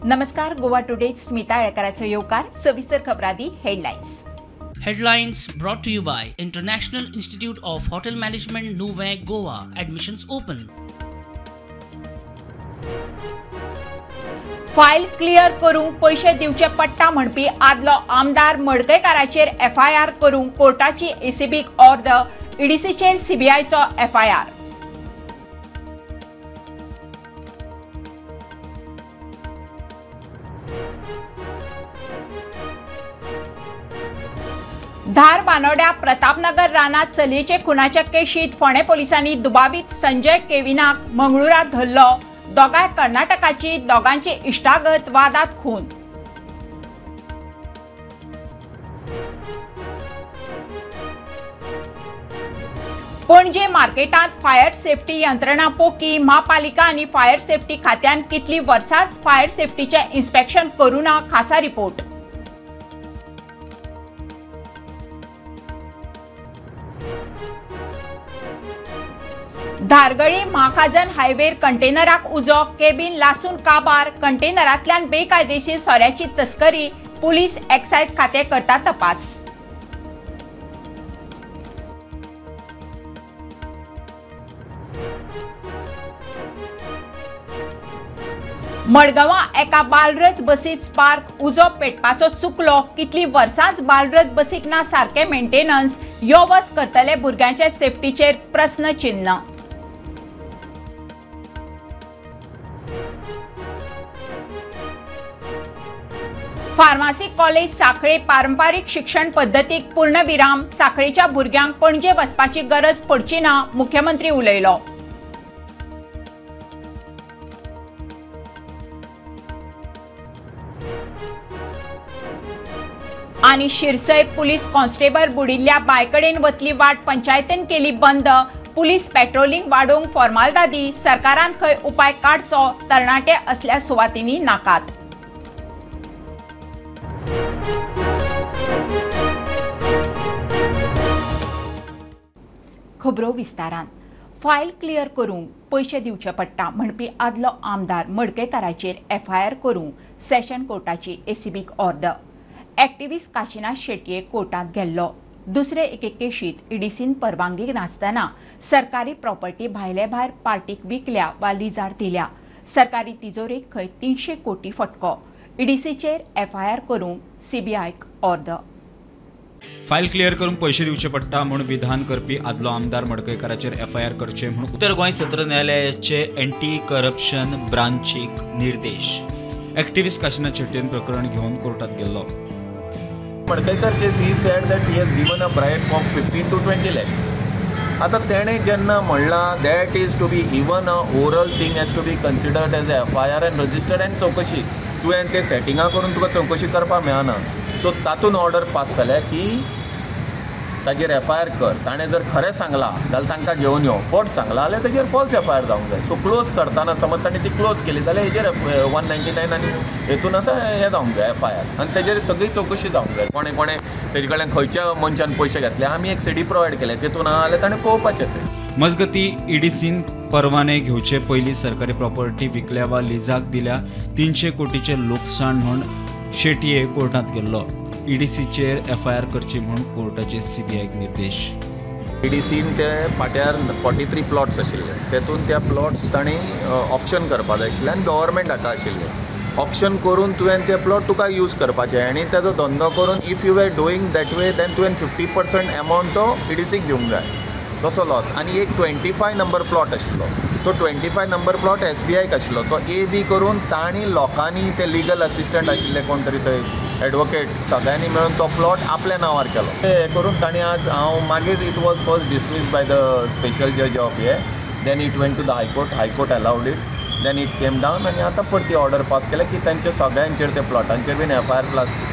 नमस्कार, गोवा टुडे स्मिता आळेकराचो येवकार. सविस्तर खबरादी headlines. Headlines brought to you by International Institute of Hotel Management, Nuvem, Goa. Admissions open. File clear करूंक पयशे दिवचे पडटा म्हणपी आदलो आमदार मडकयकाराचेर एफआयआर करूंक कोर्टाची एसीबीक ऑर्डर. ईडीसीचेर सीबीआयचो एफआयआर. धार बानोड्या प्रतापनगर रानात चलयेचे खुनाच्या केशीत फोंडें पोलिसांनी दुबावीत संजय केविनाक मंगळुरात धरलो. दोगांय कर्नाटकाची, दोगांची इश्टागत वादात खून. पणजे मार्केटांत फायर सेफ्टी यंत्रणा पोकी. म्हापालिका आनी फायर सेफ्टी खात्यान कितली वर्सांच फायर सेफ्टीचें इन्स्पेक्शन करूं ना, खासा रिपोर्ट. धारगळी म्हाखाजन हायवेर कंटेनराक उजो, केबीन लासून काबार. कंटेनरांतल्यान बेकायदेशीर सोऱ्याची तस्करी. पुलीस एक्सायज खातें करता तपास. मडगांवां एका बालरथ बसीत स्पार्क उजो पेटपाचो चुकलो. कितली वर्सांच बालरथ बसीक ना सारकें मेंटेनन्स. यो वच करतले भुरग्यांचे सेफ्टीचेर प्रस्नचिन्ह. फार्मासी कॉलेज सांखळे पारंपारीक शिक्षण पद्दतीक पूर्णविराम. सांखळेच्या भुरग्यांक पणजे वचपाची गरज पडची ना, मुख्यमंत्री उलयलो. आनी शिरसय पुलीस कॉन्स्टेबल बुडिल्ल्या बायकडेन वतली वाट पंचायतीन केली बंद. पुलीस पेट्रोलिंग वाडोवंक फॉर्मालदादी. सरकारान खंय उपाय काडचो, तरणाटे असल्या सुवातींनी नाकात. खबरो विस्तारान. फायल क्लियर करूंक पयशे दिवचे पडटा म्हणपी आदलो आमदार मडकयकाराचेर एफआयआर करूंक सेशन कोर्टाची एसीबीक ऑर्डर. एक्टिविस्ट काशिनाथ शेटये कोर्टांत गेल्लो. दुसरे एके केशीत ईडीसीन परवानगी नासतना सरकारी प्रॉपर्टी भायले भायर पार्टीक विकल्या वा लिजार दिल्या. सरकारी तिजोरेक खंय 300 कोटी फटको. ईडीसीचेर एफआयआर करूंक सीबीआयक ऑर्डर. फायल क्लियर करूंक पयशे दिवचे पडटा म्हूण विधान करपी आदलो आमदार मडकयकाराचेर एफआयआर करचे म्हूण उत्तर गोंय सत्र न्यायालयाचे एंटी करप्शन ब्रांचीक निर्देश. एक्टिविस्ट काशिनाथ शेटयेन प्रकरण घेवन कोर्टात गेल्लो. Madkaikar case, he said that he has given a bribe of 15 to 20 lakhs. आतां तेणें जेन्ना म्हणलां that is to be even a oral thing has to be considered as a FIR and registered and चवकशी. तुवें ते सेटिंगां करून तुका चवकशी करपाक मेळना. सो तातूंत ऑर्डर पास जाल्या की ताजेर एफआयआर कर. ताणें जर खरें सांगलां जाल्यार तांकां घेवन यो, फट सांगलां जाल्यार ताजेर फॉल्स एफआयआर जावंक जाय. सो क्लोज करतना समज ताणें ती क्लोज केली जाल्यार हेजेर 199 आनी हेतून आतां हें जावंक जाय एफआयआर आनी तेजेर सगळी चवकशी जावंक जाय. कोणें कोणें तेजे कडल्यान खंयच्या मनशान पयशे घेतले, आमी एक सीडी प्रोवायड केले तेतून आहा जाल्यार ताणें पळोवपाचें तें. मजगती ईडीसीन परवाने घेवचे पयलीं सरकारी प्रॉपर्टी विकल्या वा लिजाक दिल्या 300 कोटीचें लुकसाण म्हूण शेटये कोर्टांत गेल्लो. ईडीसीचेर एफआयआर करची म्हूण कोर्टाचे सीबीआयक निर्देश. ईडीसीन ते पाट्यार 43 प्लॉट्स आशिल्ले, तेतून त्या प्लॉट्स तांणी ऑक्शन करपा जाय आशिल्ले आनी गव्हर्मेंट हाका आशिल्ले. ऑक्शन करून तुवें ते प्लॉट तुका यूज करपाचे आनी ताजो धंदो करून if you were doing that way then तुवें 50% एमावंट तो ईडीसीक दिवंक जाय, तसो लॉस. आनी एक 25 नंबर प्लॉट आशिल्लो, तो 25 नंबर प्लॉट एसबीआयक आशिल्लो, तो ए बी करून तांणी लोकांनी ते लिगल असिस्टंट आशिल्ले कोण तरी थंय एडवोकेट सगळ्यांनी मेळून तो प्लॉट आपल्या नांवार केलो. हें करून तांणी आज हांव मागीर it was first dismiss by the special जज of hey, then it went to the high court, high court allowed it, then it came down आनी आतां परती ऑर्डर पास केल्या की तांच्या सगळ्यांचेर ते प्लॉटांचेर बीन एफआयआर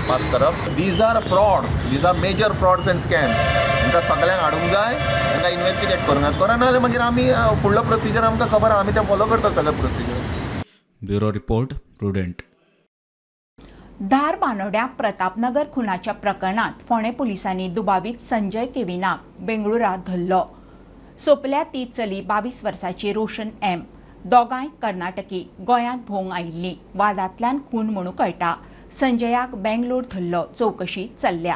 पास करप. These are frauds, these are major frauds and scams. तांकां सगळ्यांक हाडूंक जाय, तांकां इन्वेस्टिगेट करूंक जाय. करना जाल्यार मागीर आमी फुडलो प्रोसिजर आमकां खबर आहा, आमी तें फॉलो करता सगळें प्रोसिजर. Bureau report, Prudent. धार बानोड्या प्रतापनगर खुनाच्या प्रकरणात फोंडें पोलिसांनी दुबावीत संजय केविनाक बेंगळुरा धरलो. सोंपल्या ती चली 22 वर्साची रोशन एम. दोगांय कर्नाटकी गोंयांत भोंवंक आयिल्लीं. वादांतल्यान खून म्हणून कळटा. संजयाक बेंगलोर धरलो. चवकशी चल्ल्या.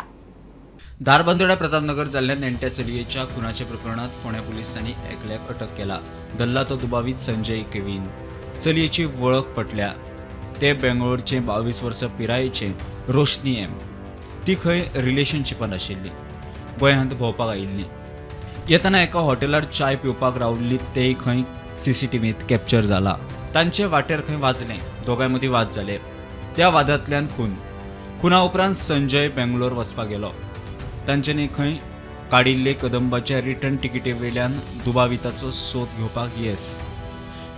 धारबांदोड्या प्रतापनगर जाल्ल्या नेण्ट्या चलयेच्या खुनाच्या प्रकरणात फोंड्या पुलिसांनी एकल्याक अटक केला. धरला तो दुबावीत संजय केवीन. चलयेची वळख पटल्या. ते बेंगलोरचे 22 वर्सां पिरायेचे रोशनी एम. ती खंय रिलेशनशिपान आशिल्ली. गोंयांत भोंवपाक आयिल्ली. येतना एका हॉटेलार चाय पिवपाक रावल्ली तेय खंय सीसीटीव्हीत कॅप्चर जाला. तांचे वाटेर खंय वाजलें. दोगांय मदीं वाद जाले. त्या वादांतल्यान खून. खुना उपरांत संजय बेंगलोर वचपाक गेलो. तांच्यांनी खंय काडिल्ले कदंबाच्या रिटर्न तिकेटी वेल्यान दुबाविताचो सोद घेवपाक येस.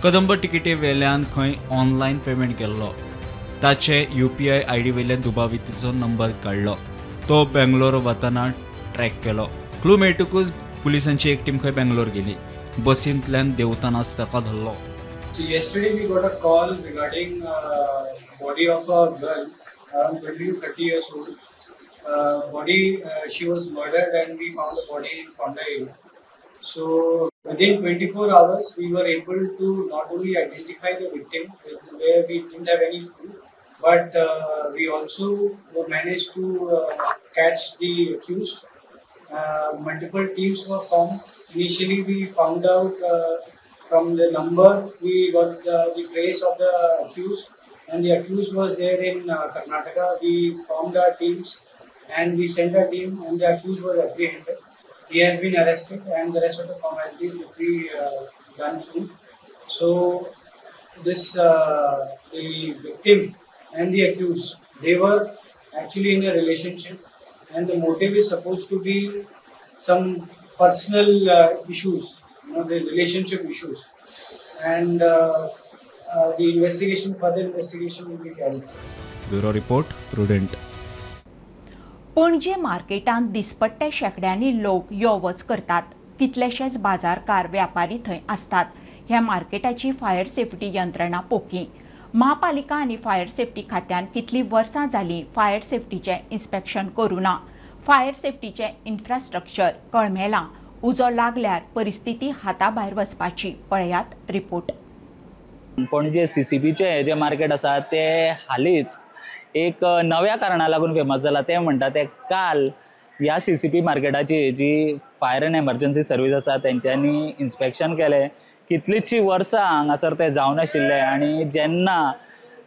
कदंब तिकेटी वेल्यान खंय ऑनलायन पेमेंट केल्लो. ताचे UPI ID वेल्यान दुबाविताचो नंबर काडलो. तो बेंगलोर वतना ट्रॅक केलो. क्लू मेळटकूच पुलिसांची एक टीम खंय बेंगलोर गेली. बसींतल्यान देंवतनाच ताका धरलो. Yesterday we got a call regarding body of a girl around 20 to 30 years old. Body she was murdered and we found the body in Fonda area. So within 24 hours we were able to not only identify the victim where we didn't have any clue, but we also managed to catch the accused. Multiple teams were formed. Initially we found out from the number, we got the trace of the accused, and the accused was there in Karnataka. We formed our teams and we sent our team, and the accused was apprehended. He has been arrested and the rest of the formalities will be done soon. So this the victim and the accused, they were actually in a relationship, and the motive is supposed to be some personal issues, you know, the relationship issues, and the investigation, further investigation will be carried out. Bureau report, Prudent. Panaji मार्केटांत दिसपट्टे शेंकड्यांनी लोक यो वच करतात. कितलेशेच बाजारकार व्यापारी थंय आसतात. ह्या मार्केटाची फायर सेफ्टी यंत्रणा पोकी. महापालिका आनी फायर सेफ्टी खात्यान कितलीं वर्सां जालीं फायर सेफ्टीचें इन्स्पेक्शन करूं ना. फायर सेफ्टीचें इन्फ्रास्ट्रक्चर कळमेलां. उजो लागल्यार परिस्थिती हाता भायर वचपाची. पळयात रिपोर्ट. पणजे सीसीपीचें जें मार्केट आसा तें हालींच एक नव्या कारणा लागून फेमस जाला. तें म्हणटा तें काल ह्या सीसीपी मार्केटाची जी फायर एंड एमर्जन्सी सर्वीस आसा तेंच्यांनी इन्स्पेक्शन केलें. कितलींचशीं वर्सां हांगासर तें जावनाशिल्लें आनी जेन्ना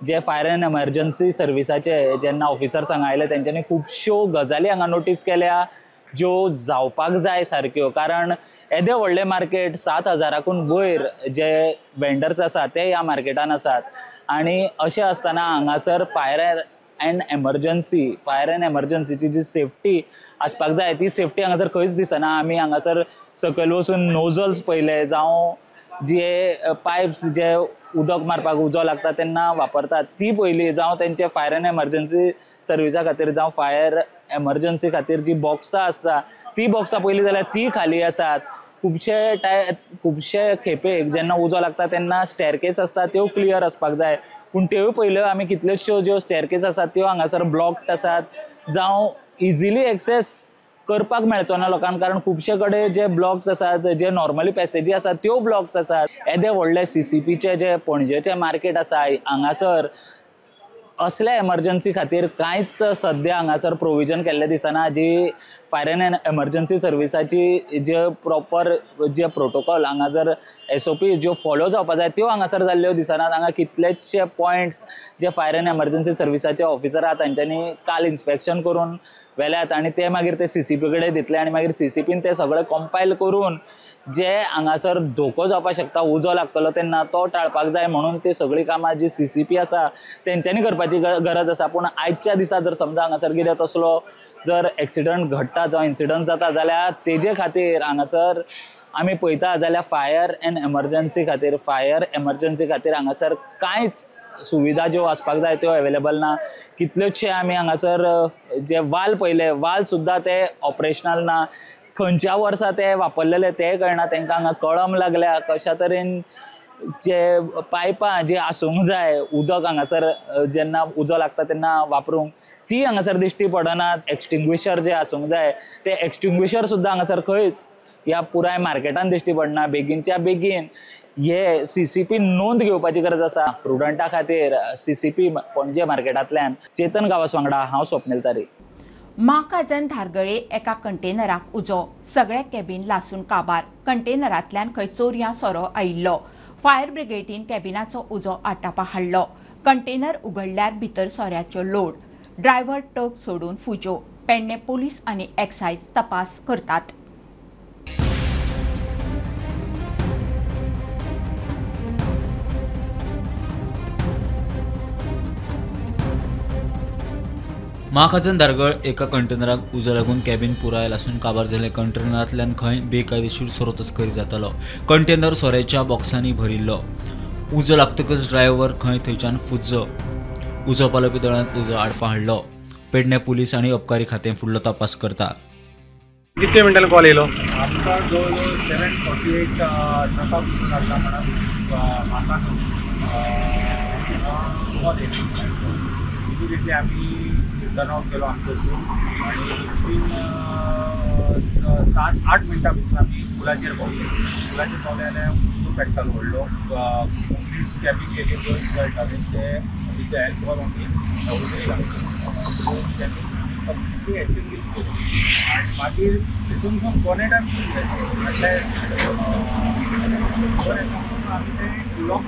जे फायर एंड एमर्जन्सी सर्विसाचे जेन्ना ऑफिसर्स हांगा आयले तेंच्यांनी खुबश्यो गजाली हांगा नोटीस केल्या ज्यो जावपाक जाय सारक्यो. कारण येदें व्हडलें मार्केट 7,000 वयर जे वेंडर्स आसात ते ह्या मार्केटान आसात आनी अशें आसतना हांगासर फायर एंड एमर्जन्सीची जी सेफ्टी आसपाक जाय ती सेफ्टी हांगासर खंयच दिसना. आमी हांगासर सकयल वचून नोजल्स पळयले जावं जे पायप्स जे उदक मारपाक उजो लागता तेन्ना वापरतात ती पळयली, जावं तेंचे फायर एंड एमर्जन्सी सर्विसा खातीर जावं फायर एमर्जन्सी खातीर जी बॉक्सां आसता ती बॉक्सां पळयली जाल्यार ती खाली आसात. खुबशे खेपेक जेन्ना उजो लागता तेन्ना स्टॅरकेस आसता त्यो क्लियर आसपाक जाय, पूण त्योय पळयल्यो आमी कितल्योश्यो ज्यो स्टॅरकेस आसात त्यो हांगासर ब्लॉक्ड आसात जावं इजिली एक्सेस करपाक मेळचो ना लोकांक. कारण खुबशे कडेन जे ब्लॉक्स आसात जे नॉर्मली पॅसेजी आसात त्यो ब्लॉक्स आसात. येदे व्हडले सीसीपीचे जे पणजेचे मार्केट आसा हांगासर असल्या एमर्जन्सी खातीर कांयच सद्या हांगासर प्रोविजन केल्लें दिसना. जी फायर एंड एमर्जन्सी सर्विसाची जे प्रॉपर जे प्रोटोकॉल हांगासर SOP ज्यो फॉलो जावपा जाय त्यो हांगासर जाल्ल्यो दिसनात. हांगा कितलेशे पॉयंट्स जे फायर एंड एमर्जन्सी सर्विसाचे ऑफिसर आहात तांच्यांनी काल इन्स्पेक्शन करून व्हेल्यात आनी ते मागीर ते सीसीपी कडेन दितले आनी मागीर सीसीपीन ते सगळे कंपायल करून जे हांगासर धोको जावपाक शकता उजो लागतलो तेन्ना तो टाळपाक जाय म्हणून ती सगळीं कामां जी सीसीपी आसा तेंच्यांनी करपाची गरज आसा. पूण आयच्या दिसा जर समजा हांगासर कितें तसलो जर एक्सिडंट घडटा जावं इन्सिडंट जाता जाल्यार तेजे खातीर हांगासर आमी पळयता जाल्यार फायर एमर्जन्सी खातीर हांगासर कांयच सुविधा ज्यो आसपाक जाय त्यो अवेलेबल ना. कितल्योचशे आमी हांगासर जे वाल पळयले वाल सुद्दां ते ऑपरेशनल ना. खंयच्या वर्सा ते वापरलेले ते कळना. तांकां हांगा कळम लागल्या कशा तरेन जे पायपां जी आसूंक जाय उदक हांगासर जेन्ना उजो लागता तेन्ना वापरूंक ती हांगासर दिश्टी पडनात. एक्सटिंग्विशर जे आसूंक जाय ते एक्सटिंग्विशर सुद्दां हांगासर खंयच ह्या पुराय मार्केटान दिश्टी पडना. बेगीनच्या बेगीन हे सीसीपी नोंद घेवपाची गरज आसा. प्रुडंटा खातीर सीसीपी पणजे मार्केटांतल्यान चेतन गांवस वांगडा हांव स्वप्नील तारी. माकाजन धारगळे एका कंटेनराक उजो, सगळे कॅबीन लासून काबार. कंटेनरांतल्यान खंय चोरयां सोरो आयिल्लो. फायर ब्रिगेडीन कॅबिनाचो उजो आटापा हाडलो. कंटेनर उगडल्यार भितर सोऱ्याचो लोड. ड्रायव्हर टक सोडून फुजो. पेडणे पोलीस आनी एक्सायज तपास करतात. माखाजन धारगळ एका कंटेनराक उजो लागून कॅबीन पुराय लासून काबार जालें. कंटेनरांतल्यान खंय बेकायदेशीर सोरो तस्करी जातालो. कंटेनर सोऱ्याच्या बॉक्सांनी भरिल्लो. उजो लागतकच ड्रायव्हर खंय थंयच्यान फुज्जो. उजो पालोवपी दळान उजो आडपा हाडलो. पेडणे पुलीस आनी अबकारी खातें फुडलो तपास करता. कितले मिनटांनी कॉल येयलो? आमकां जवळ जवळ 7:48 ट्रकाक उजो लागला म्हणून म्हाका कॉल येयलो. इमिडिएटली आमी टर्न ऑफ केलो आमचो ग्रूप आनी विथीन 7-8 मिनटां भितर आमी पुलाचेर पावले. पुलाचेर पावले जाल्यार उजो पेट्टालो व्हडलो. कंप्लीट कॅबीन एक एक गळटाले ते विथ the alcohol only उजो लागलो. सो कॅबीन कंप्लिटली एक्टिंग्विश केली आनी मागीर तितून सावन बोनेट आमी म्हटल्यार बोनेट आमी तें लॉक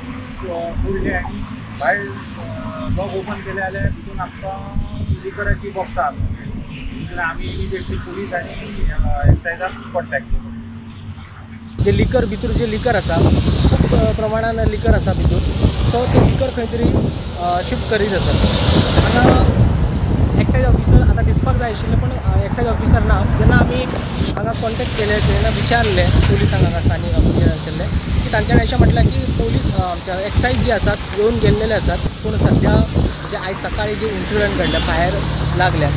फोडलें आनी भायर लॉक ओपन केलें जाल्यार भितून आमकां लिकराची बॉक्सां मेळ्ळी. आमी इमिडिएटली पुलीस आनी एक्सायजाक कॉन्टेक्ट केलो. जे लिकर भितर जे लिकर आसा खूब प्रमाणान लिकर आसा भितर, सो ते लिकर खंय तरी शिफ्ट करीत आसा. आतां एक्सायज ऑफिसर आतां दिसपाक जाय आशिल्लें पूण एक्सायज ऑफिसर ना. जेन्ना आमी हांगा कॉन्टेक्ट केले तेन्ना विचारलें पुलिसांक हांगा स्थानीक जे आशिल्ले की तांच्यानी अशें म्हटलें की पोलीस आमच्या एक्सायज जे आसात येवन गेल्लेले आसात, पूण सद्या जे आयज सकाळी जे इन्सिडंट घडल्या फायर लागल्या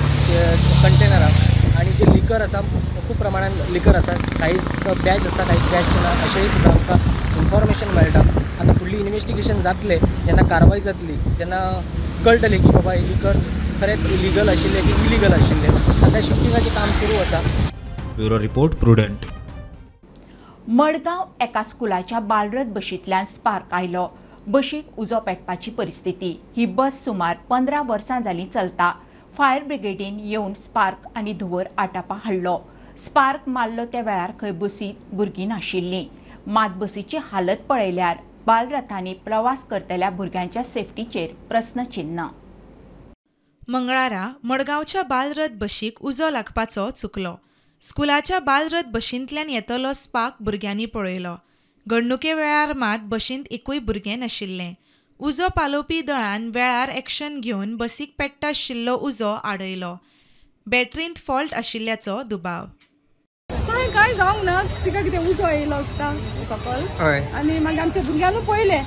कंटेनराक आनी जे लिकर आसा खूब प्रमाणान लिकर आसा, काही बॅच आसा काही बॅच ना अशेंय सुद्दां आमकां इन्फॉर्मेशन मेळटा. आतां फुडली इन्वेस्टिगेशन जातलें जेन्ना कारवाय जातली तेन्ना कळटलें की बाबा हे लिकर खरेंच इलिगल आशिल्लें की इलिगल आशिल्लें. सद्या शिफ्टिंगाचें काम सुरू आसा. Bureau report, Prudent. Madgaon एका स्कुलाच्या बालरथ बशींतल्यान स्पार्क आयलो. बशीक उजो पेटपाची परिस्थिती. ही बस सुमार 15 वर्सां जालीं चलता. फायर ब्रिगेडीन येवन स्पार्क आनी धुंवर आटापा हाडलो. स्पार्क मारलो त्या वेळार खंय बसींत भुरगीं नाशिल्लीं. मात बसीची हालत पळयल्यार बालरथांनी प्रवास करतल्या भुरग्यांच्या सेफ्टीचेर प्रस्नचिन्ह. मंगळारा मडगांवच्या बालरथ बशीक उजो लागपाचो चुकलो. स्कुलाच्या बालरथ बशींतल्यान येतलो स्पार्क भुरग्यांनी पळयलो. घडणुके वेळार मात बशींत एकूय भुरगें नाशिल्लें. उजो पालोवपी दळान वेळार एक्शन घेवन बसीक पेट्टा आशिल्लो उजो आडयलो. बॅटरींत फॉल्ट आशिल्ल्याचो दुबाव. काय जावंक ना, तिका कितें उजो येयलो आसता सकल आनी मागीर आमच्या भुरग्यांनू पळयलें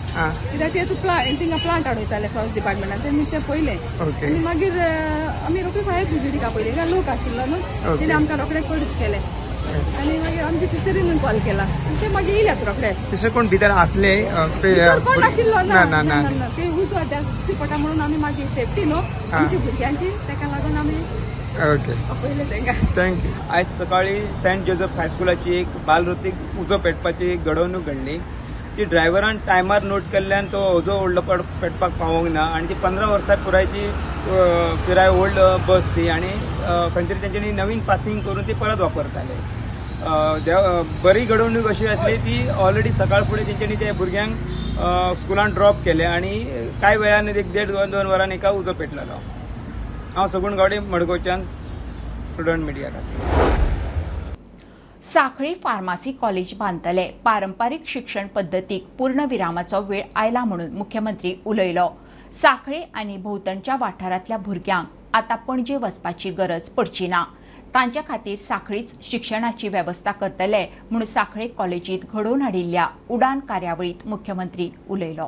कित्याक ते थिंगा प्लांट हाडयताले फॉरेस्ट डिपार्टमेंटान, तेमी ते पळयलें आनी मागीर आमी रोखडे फायर ब्रिगेडीक आपयलें. कित्याक लोक आशिल्लो न्हू, तेणी आमकां रोखडे कळीत केलें आनी मागीर आमच्या सिस्टरीन कॉल केला ते मागीर येयल्यात रोखडे. सिस्टर कोण भितर आसले? भितर कोण आशिल्लो ना, ना ना, ते उजो दिश्टी पडटा म्हणून आमी मागीर सेफ्टी न्हू आमच्या भुरग्यांची, ताका लागून आमी ओके thank you. आयज सकाळी सेंट जोजफ हायस्कुलाची एक बालरथीक उजो पेटपाची एक घडवणूक घडली. ती ड्रायव्हरान टायमार नोट केल्ल्यान तो उजो व्हडलो पेटपाक पावोंक ना आनी ती 15 वर्सां पुरायची पिराय ओल्ड बस ती आनी खंय तरी तेंच्यांनी नवीन पासिंग करून ती परत वापरताले. बरी घडवणूक अशी आसली ती ऑलरेडी सकाळ फुडें तेंच्यांनी त्या भुरग्यांक स्कुलान ड्रॉप केले आनी कांय वेळान एक देड दोन वरान एका उजो पेटलेलो. हांव सगूण गावडे, मडगांवच्यान, प्रुडंट मिडिया खातीर. साखळी फार्मासी कॉलेज बांदतले. पारंपारीक शिक्षण पद्दतीक पूर्णविरामाचो वेळ आयला म्हणून मुख्यमंत्री उलयलो. साखळी आनी भोंवतणच्या वाठारांतल्या भुरग्यांक आतां पणजे वचपाची गरज पडची ना. तांच्या खातीर साखळीच शिक्षणाची वेवस्था करतले म्हणून साखळे कॉलेजीत घडोवन हाडिल्ल्या उडान कार्यावळींत मुख्यमंत्री उलयलो.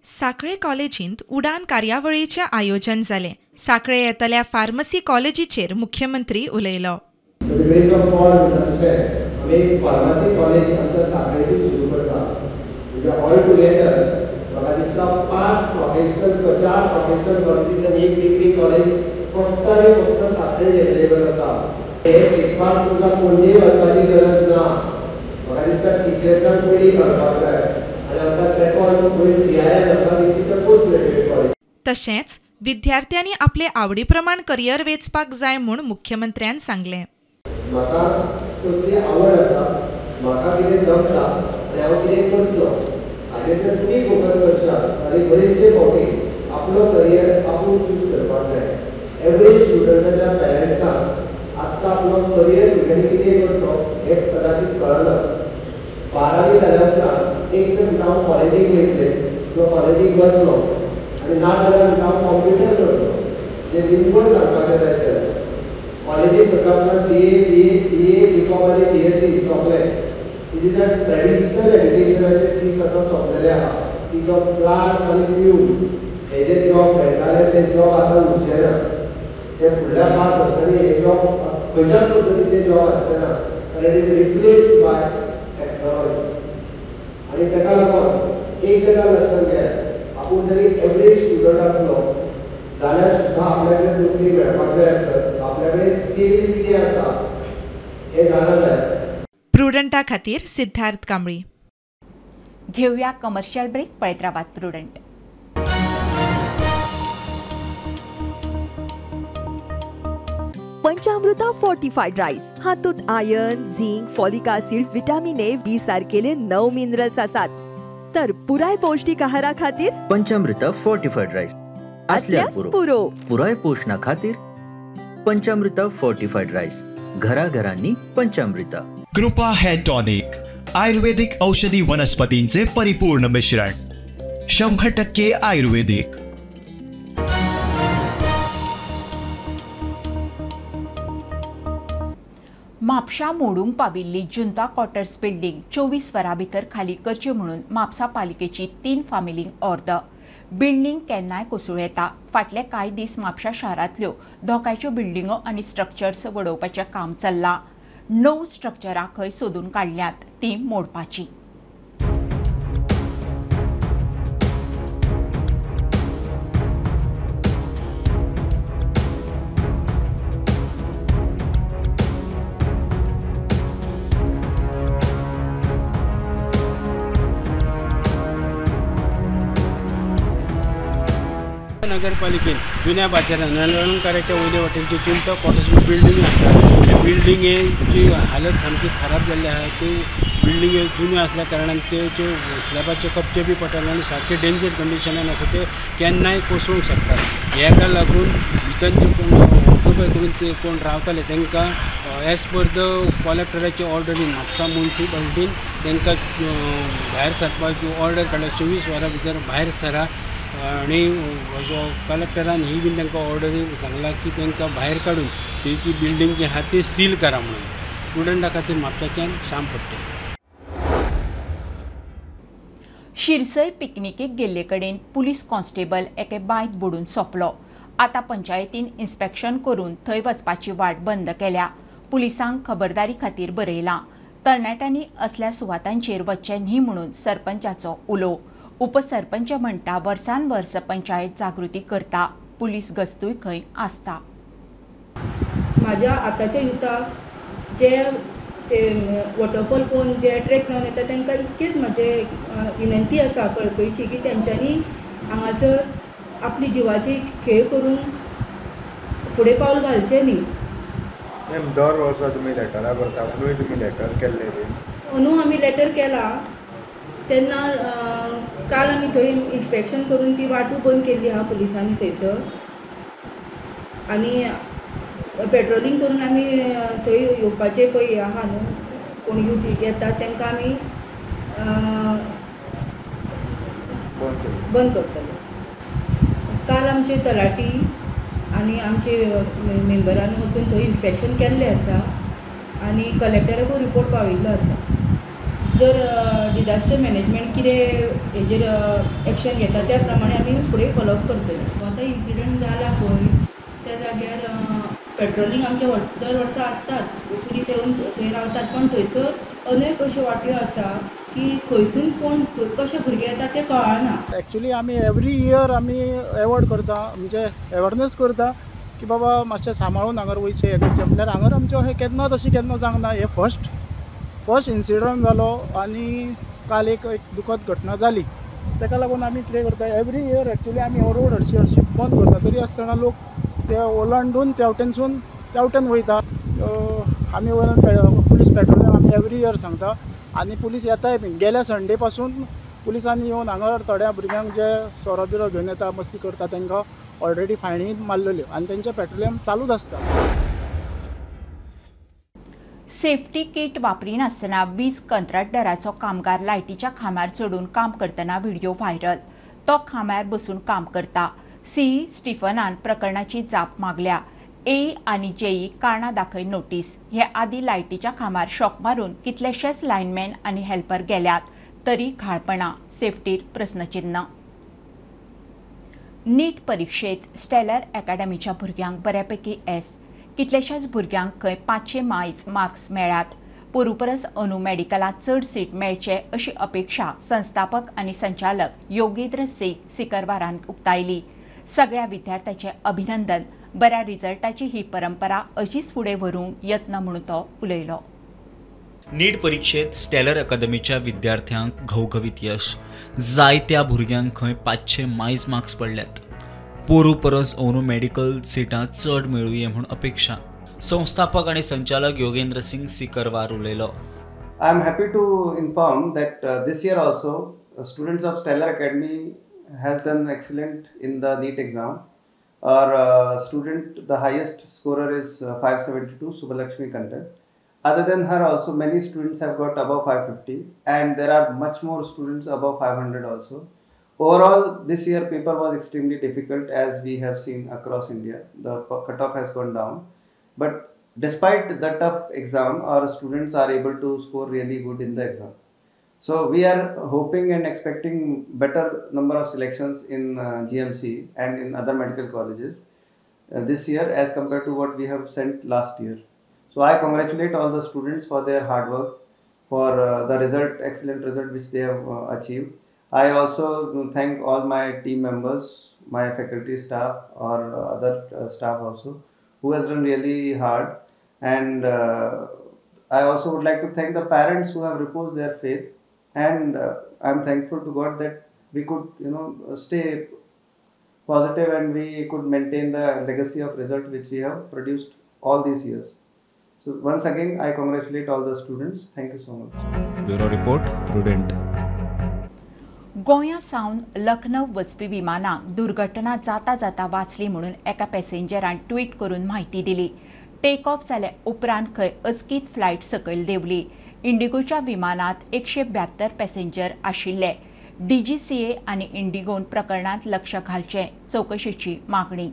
साखळे कॉलेजींत उडान कार्यावळीचें आयोजन जालें. साखळे येतल्या फार्मसी कॉलेजीचेर मुख्यमंत्री उलयलो. फार्मसी कॉलेज आमच्या साखळेतून सुरू करता, म्हणजे ऑल टुगेदर म्हाका दिसता 5 प्रोफेशनल 4 प्रोफेशनल कॉलेजीस आनी 1 डिग्री कॉलेज फक्त आनी फक्त साखळे एवेलेबल आसा. हे शिकपाक तुमकां पणजे वचपाची गरज ना. म्हाका म्हाका दिसता टिचर्सांक पयलीं कळपाक जाय आनी आमकां तेंको फुडें जीआयएम आसा which is a post graduate college. तशेंच विद्यार्थ्यांनी आपले आवडी प्रमाण करियर वेंचपाक जाय म्हूण मुख्यमंत्र्यान सांगलें. म्हाका कसली आवड आसा, म्हाका कितें जमता आनी हांव कितें करतलो हाजेर जर तुमी फोकस करशात आनी बरेचशे फावटी आपलो करियर आपूण चूज करपाक जाय. एवरेज स्टुडंटाच्या पेरंट्सांक आत्तां आपलो करियर भुरग्यांनी कितें करचो हें कदाचित कळना. 12वी जाल्या उपरांत एक तर म्हणटा हांव कॉलेजीक वयतलें किंवा कॉलेजीक वतलो आनी ना जाल्यार म्हणटा हांव कॉम्प्युटर करतलो. जें निव्वळ सांगपाचें जायत जाल्यार कॉलेजीक करता उपरांत BA BA BCom आनी बीएससी सोंपलें. It is a traditional एड्युकेशनाचे दीस आतां सोंपलेले आहा की जो क्लार्क आनी प्यून हे जे जॉब मेळटाले ते जॉब आतां उरचे ना. ते फुडल्या 5 वर्सांनी हे जॉब खंयच्याच पद्दतीचे जॉब आसचे ना, कारण it is replaced by technology. आनी ताका लागून एक गजाल लक्षांत घेयात, आपूण जरी एवरेज स्टुडंट आसलो जाल्यार सुद्दां आपल्या कडेन नोकरी मेळपाक जाय आसत आपल्या कडेन स्कील कितें आसा हें जाणा जाय. प्रुडंटा खातीर सिद्धार्थ कांबळी. घेऊया कमर्शियल ब्रेक. पळयत रावात प्रुडंट. पंचामृता फोर्टिफाईड राईस हातूंत iron, zinc, folic acid, vitamin A, B सारकेले 9 मिनरल्स आसात. तर पुराय पौष्टिक आहारा खातीर पंचामृता फोर्टिफाईड राईस असल्यास पुरो. पुराय पोषणा खातीर पंचामृता फोर्टिफाईड राईस, घराघरांनी पंचामृता. कृपा हेअर टॉनिक, आयुर्वेदिक औषधी वनस्पतींचे परिपूर्ण मिश्रण, 100% आयुर्वेदिक. म्हापशा मोडूंक पाविल्ली जुंता क्वॉर्टर्स बिल्डिंग 24 वरां भितर खाली करची म्हणून म्हापसा पालिकेची 3 फामिलींक ऑर्द. बिल्डिंग केन्नाय कोसळूं येता. फाटले कांय दीस म्हापशा शारांतल्यो धोक्याच्यो बिल्डिंगो आनी स्ट्रक्चर्स वडोवपाचें काम चल्लां. 9 स्ट्रक्चरां खंय सोदून काडल्यांत, तीं मोडपाचीं. नगरपालिकेन जुन्या बाजारात नळलंकाराच्या वयले वाटेनची जुंता क्वॉर्टर्स बिल्डिंग आसा. त्या बिल्डिंगेची हालत सामकी खराब जाल्ली आसा. ती बिल्डिंगे जुन्यो आसल्या कारणान त्यो स्लॅबाचे कपचे बी पडटाले आनी सारके डेंजर कंडिशनान आसा, ते केन्नाय कोसळूंक शकतात. हेका लागून भितर जे कोण ऑक्युपाय करून ते कोण रावताले तांकां एज पर the कलेक्टराचे ऑर्डरीन म्हापसा मुन्सिपालिटीन तांकां भायर सरपाची ऑर्डर काडल्या. 24 वरां भितर भायर सरा आनी कलेक्टरान ही बीन तांकां ऑर्डरी सांगला की तांकां भायर काडून ती ती बिल्डींग जी आहा ती सील करा म्हणून. स्टुडंटा खातीर म्हापशाच्यान श्याम फडते. शिरसय पिकनिकेक गेल्ले कडेन पुलीस कॉन्स्टेबल एके बांयत बुडून सोंपलो. आतां पंचायतीन इन्स्पेक्शन करून थंय वचपाची वाट बंद केल्या. पुलिसांक खबरदारी खातीर बरयलां. तरणाट्यांनी असल्या सुवातांचेर वचचें न्ही म्हणून सरपंचाचो उलो. उपसरपंच म्हणटा वर्सान वर्स पंचायत जागृती करता, पुलीस गस्तूय खंय आसता. म्हाज्या आतांच्या युथाक जे ते वॉटरफॉल पळोवन जे एट्रेक्ट जावन येता तांकां इतकेच म्हाजे विनंती आसा कळकळीची की तेंच्यांनी हांगासर आपली जिवाची खेळ करून फुडें पावल घालचें न्ही. मॅम, दर वर्सा तुमी लेटरां करता, अंदूय तुमी लेटर केल्लें बीन? अंदू आमी लेटर केला तेन्ना काल आमी थंय इन्स्पेक्शन करून ती वाटू बंद केल्ली आहा पुलिसांनी थंयसर आनी पेट्रोलिंग करून आमी थंय येवपाचे पळय आहा न्हू कोण यूथ येता तांकां आमी बंद करतले. काल आमचे तलाटी आनी आमचे मेंबरान वचून थंय इन्स्पेक्शन केल्लें आसा आनी कलेक्टराकूय रिपोर्ट पावयिल्लो आसा. जर डिजास्टर मॅनेजमेंट कितें हेजेर एक्शन घेता त्या प्रमाणे आमी फुडें फॉलोअप करतले. आतां इन्सिडंट जाला पळय त्या जाग्यार पेट्रोलिंग आमच्या दर वर्सा आसतात, पुलीस येवन थंय रावतात, पण थंयसर अनेक अश्यो वाट्यो आसा की खंयसून कोण कशे भुरगे येता ते कळना. एक्चुली आमी एवरी इयर आमी एवॉर्ड करता, म्हणजे अवेरनेस करता की बाबा मातशें सांबाळून हांगर वयचें हें करचें. म्हणल्यार हांगर आमचें अशें केन्ना तशें केन्ना जावंक ना. हें फर्स्ट फर्स्ट इन्सिडंट जालो आनी काल एक दुखद घटना जाली. ताका लागून आमी कितें करता, एवरी इयर एक्चुअली आमी हो रोड हरशी हरशी बंद करता, तरी आसतना लोक ते ओलांडून तेवटेनसून तेवटेन वयता. आमी वयल्यान पुलीस पेट्रोलिंग आमी एवरी इयर सांगता आनी पुलीस येताय बीन. गेल्या संडे पासून पुलिसांनी येवन हांगा थोड्या भुरग्यांक जे सोरो बिरो घेवन येता मस्ती करता तांकां ऑलरेडी फायनी मारलेल्यो आनी तेंचें पेट्रोलियम चालूच आसता. सेफ्टी किट वापरिनासतना वीज कंत्राटदाराचो कामगार लायटीच्या खांब्यार चडून काम करतना व्हिडिओ व्हायरल. तो खांब्यार बसून काम करता. सी स्टीफनान प्रकरणाची जाप मागल्या. ए आनी जेई कारणां दाखय नोटीस. हे आदी लायटीच्या खांब्यार शॉक मारून कितलेशेच लायनमॅन आनी हेल्पर गेल्यात, तरी घाळपणा, सेफ्टीर प्रस्नचिन्ह. नीट परिक्षेत स्टेलर अकॅडमीच्या भुरग्यांक बऱ्यापैकी एस. कितल्याशाच भुरग्यांक खंय 500 मायज मार्क्स मेळ्ळ्यात. पोरू परस अंदू मेडिकलांत चड सीट मेळचे अशी अपेक्षा संस्थापक आनी संचालक योगेंद्र सिंग सिकरवारान उक्तायली. सगळ्या विद्यार्थ्याचे अभिनंदन. बऱ्या रिजल्टाची ही परंपरा अशीच फुडें व्हरूंक यत्न म्हणून तो उलयलो. नीट परिक्षेत स्टेलर अकादमीच्या विद्यार्थ्यांक घवघवीत यश. जायत्या भुरग्यांक खंय 500 मायज मार्क्स पडल्यात. पोरू परस अंदू मेडिकल सिटां चड मेळुये म्हूण अपेक्षा. संस्थापक आनी संचालक योगेंद्र सिंग सिकरवार उलयलो. I am happy to inform that this year also students of Stellar Academy has done excellent in the NEET exam. Our student, the highest scorer is 572, Subhalakshmi Kantan. Other than her also many students have got above 550 and there are much more students above 500 also. Overall, this year paper was extremely difficult as we have seen across India. The cutoff has gone down. But despite the tough exam, our students are able to score really good in the exam. So we are hoping and expecting better number of selections in GMC and in other medical colleges this year as compared to what we have sent last year. So I congratulate all the students for their hard work, for the result, excellent result which they have achieved. I also thank all my team members, my faculty staff or other staff also who has done really hard. And I also would like to thank the parents who have reposed their faith. And I am thankful to God that we could, you know, stay positive and we could maintain the legacy of result which we have produced all these years. So once again, I congratulate all the students. Thank you so much. Bureau Report, Prudent. गोंया सावन लखनौ वचपी विमानाक दुर्घटना जाता जाता वाचली म्हणून एका पॅसेंजरान ट्वीट करून म्हायती दिली. टेक ऑफ जाल्या उपरांत खंय अचकीत फ्लायट सकयल देंवली. इंडिगोच्या विमानांत 172 पॅसेंजर आशिल्ले. डीजीसीए आनी इंडिगोन प्रकरणांत लक्ष घालचें, चवकशेची मागणी.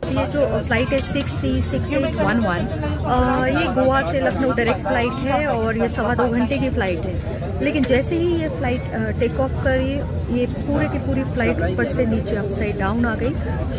ये जो फ्लाइट है 6C6811, ये गोवा से लखनऊ डायरेक्ट फ्लाइट है और ये 2.25 घंटे की फ्लाइट है। लेकिन जैसे ही ये फ्लाइट टेक ऑफ करी, ये पूरे की पूरी फ्लाइट ऊपर से नीचे अपसाइड डाउन आ गई।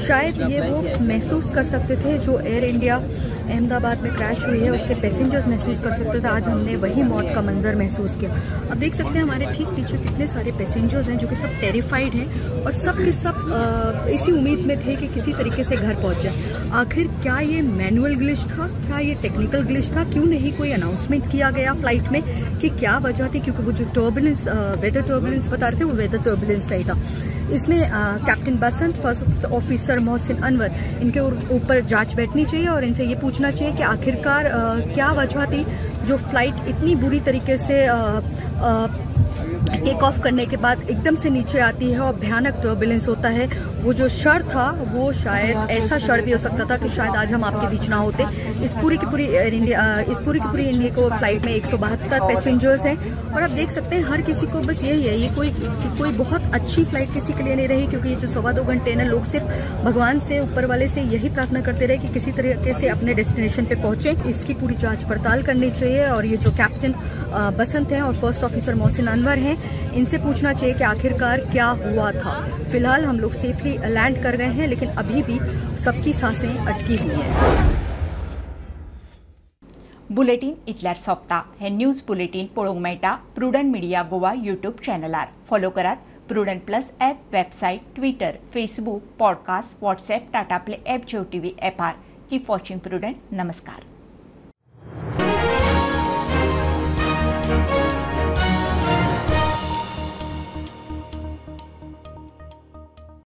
शायद ये वो महसूस कर सकते थे जो एयर इंडिया अहमदाबाद में क्रैश हुई है, उसके पैसेंजर्स महसूस कर सकते थे। आज हमने वही मौत का मंजर महसूस किया। अब देख सकते हैं हमारे ठीक पीछे कितने सारे पैसेंजर्स हैं जो कि सब टेरिफाइड हैं और सब के सब इसी उम्मीद में थे कि किसी तरीके से घर पहुंच जाए। आखिर क्या ये मैनुअल ग्लिच था, क्या ये टेक्निकल ग्लिच था? क्यों नहीं कोई अनाउंसमेंट किया गया फ्लाइट में कि क्या वजह थी? क्योंकि वो जो टर्बुलेंस, वेदर टर्बुलेंस बता रहे थे, वो वेदर टर्बुलेंस नहीं था। इसमें captain Basant, first officer Mohsin Anwar, इनके ऊपर जांच बैठनी चाहिए और इनसे ये पूछना चाहिए कि आखिरकार क्या वजह थी जो फ्लाइट इतनी बुरी तरीके से टेक ऑफ करने के बाद एकदम से नीचे आती है और भयानक टर्बुलेंस होता है। वो जो शर था वो शायद ऐसा शर भी हो सकता था कि शायद आज हम आपके बीच ना होते। इस पूरी की पूरी एयर इंडिया, इस पूरी की पूरी इंडिया को फ्लाइट में 172 पैसेंजर्स हैं और आप देख सकते हैं हर किसी को बस यही है, ये कोई बहुत अच्छी फ्लाइट किसी के लिए नहीं रही, क्योंकि ये जो 2.25 घंटे ना लोग सिर्फ भगवान से, ऊपर वाले से यही प्रार्थना करते रहे कि किसी तरीके से अपने डेस्टिनेशन पे पहुंचे। इसकी पूरी जाँच पड़ताल करनी चाहिए और ये जो कैप्टन बसंत हैं और फर्स्ट ऑफिसर मोहसिन अनवर हैं, इनसे पूछना चाहिए कि आखिरकार क्या हुआ था। फिलहाल हम लोग सेफली लैंड कर गए हैं, लेकिन अभी भी सबकी सांसें अटकी हुई हैं। बुलेटिन इतल्यार सोंपता। हे न्यूज बुलेटिन पळोवंक मेळटा प्रुडंट मिडिया गोवा यूट्यूब चॅनलार। फॉलो करात Prudent plus app, website, Twitter, Facebook, podcast, WhatsApp, Tata Play app, Jio TV ॲपार। Keep watching Prudent. नमस्कार।